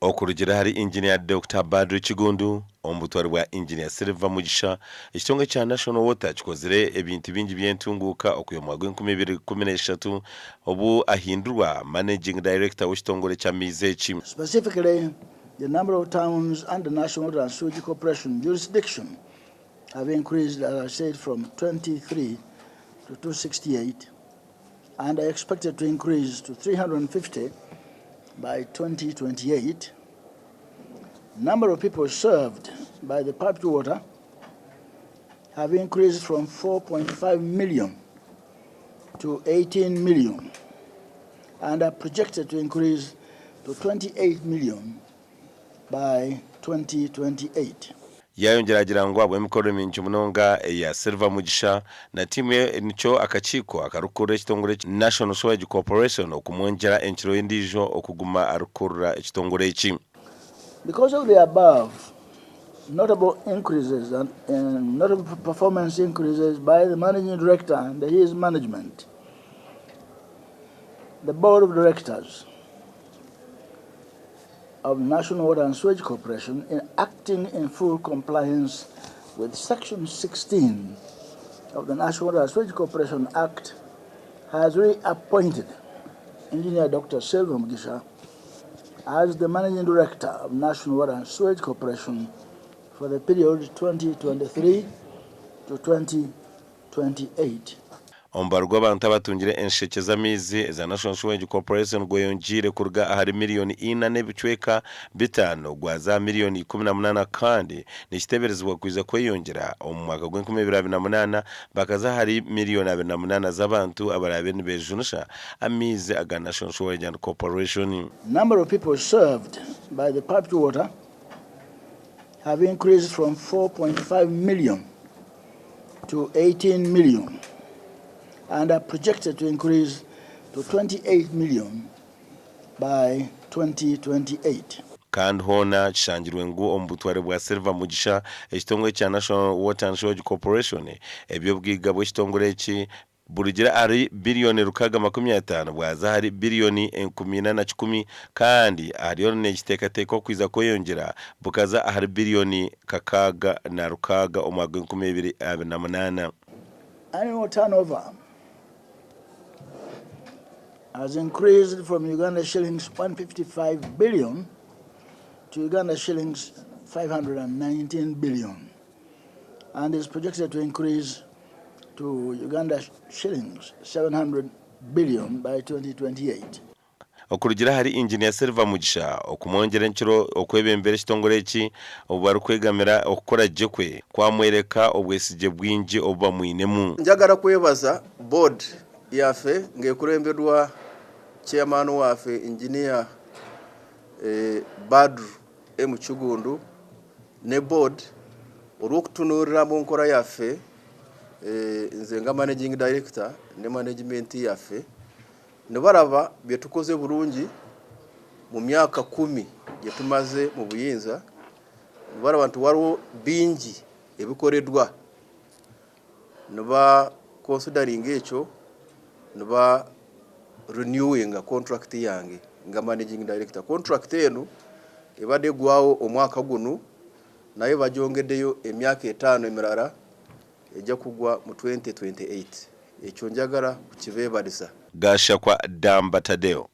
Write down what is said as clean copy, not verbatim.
Okurugiirira ahari Engineer Dokita Badru Kiggundu, omu butware bwa Engineer Silver Mugisha, ekitongore kya National Water kikozire ebintu bingi by'entunguuka okwiha omu mwaka gw'enkumi ibiri ikumi n'eshatu obu ahindurwa Managing Director w'ekitongore ky'amaizi eki. Specifically, the number of towns under National Water and Sewage Corporation jurisdiction have increased, as I said, from 23 to 268 and are expected to increase to 350 by 2028. Number of people served by the piped water have increased from 4.5 million to 18 million and are projected to increase to 28 million by 2028. Yaayongyera agira ngu ahabw'emikorere mingi munonga eya Silver Mugisha na tiimu ye nikyo akakiiko akarikukurira ekitongore ekya National Sewerage Corporation okumwongyera enkiro endiijo okuguma arikukurira ekitongore eki. Because of the above notable increases and notable performance increases by the Managing Director and his management, the Board of Directors of National Water and Sewage Corporation in acting in full compliance with Section 16 of the National Water and Sewage Corporation Act has reappointed Engineer Dr. Silver Mugisha as the Managing Director of National Water and Sewage Corporation for the period 2023 to 2028. Omubaro gw'abantu abatungire enshekye z'amaizi eza National Sewerage Corporation gweyongyeire kuruga ahari miriyoni ina n'ebicweka bitaano gwaza aha miriyoni 18 kandi nikiteeberezibwa kwija kweyongyera omu mwaka gw'enkumi ibiri abiri na munaana bakaza ahari miriyoni 28 z'abantu abaraabe nibejunisha amaizi aga National Sewerage and Corporation. Number of people served by the piped water have increased from 4.5 million to 18 million and are projected to increase to 28 million by 2028. Kandi hoona kishangirwe ngu omu butware bwa Silver Mugisha, ekitongore kya National Water and Sewerage Corporation, eby'obugaiga bw'ekitongore eki burugire ahari biriyoni 650 bwaza ahari biriyoni 4100 kandi ahariyo nekiteekateekwa kwija kweyongyera bukaza ahari biriyoni 66 omwaka gw'enkumi ibiri abiri na munaana. Annual turnover has increased from Uganda shillings 155 billion to Uganda shillings 519 billion and is projected to increase to Uganda shillings 700 billion by 2028. Okurugiirira ahari Inginiya Silver Mugisha, okumwongyera enkiro okwebembera ekitongore eki obu barikwegamira okukora gye kwe kwamworeka obwesigye bwingi obu bamwinemu. Njagara kwebaza board yaffe ng'ekuremberwa chairman waffe Engineer Badru M Kiggundu ne board olw'okutunuurira mu nkora yaffe nze nga managing director ne management yaffe nibaraba byetukoze burungi mu myaka kumi gyetumaze mu buyinza nibaraba nti wariwo bingi ebikoreddwa niba considering ekyo niba renewinga contract yange nga managing director. Contract enu ebadde eggwawo omwaka gunu naye bagyongeddeyo emyaka etaano emirala ejja kugwa mu 2028. Ekyo njagala kukibeebaliza. Gashakwa Damba Tadeo.